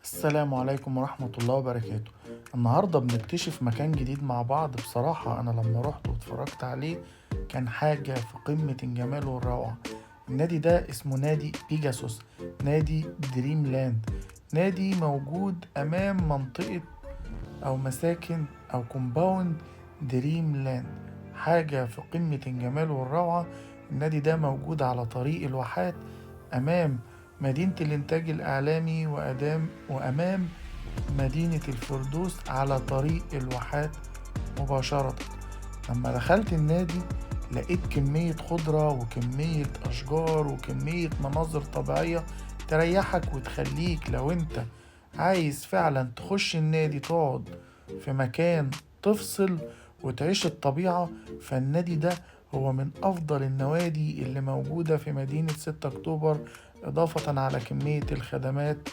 السلام عليكم ورحمة الله وبركاته. النهاردة بنكتشف مكان جديد مع بعض. بصراحة أنا لما رحت واتفرجت عليه كان حاجة في قمة الجمال والروعة. النادي ده اسمه نادي بيجاسوس، نادي دريم لاند، نادي موجود أمام منطقة أو مساكن أو كومباوند دريم لاند. حاجة في قمة الجمال والروعة. النادي ده موجود على طريق الواحات أمام مدينة الإنتاج الإعلامي وأمام مدينة الفردوس على طريق الواحات مباشرة. لما دخلت النادي لقيت كمية خضرة وكمية أشجار وكمية مناظر طبيعية تريحك وتخليك لو أنت عايز فعلا تخش النادي تقعد في مكان تفصل وتعيش الطبيعة. فالنادي ده هو من أفضل النوادي اللي موجودة في مدينة 6 أكتوبر، إضافة على كمية الخدمات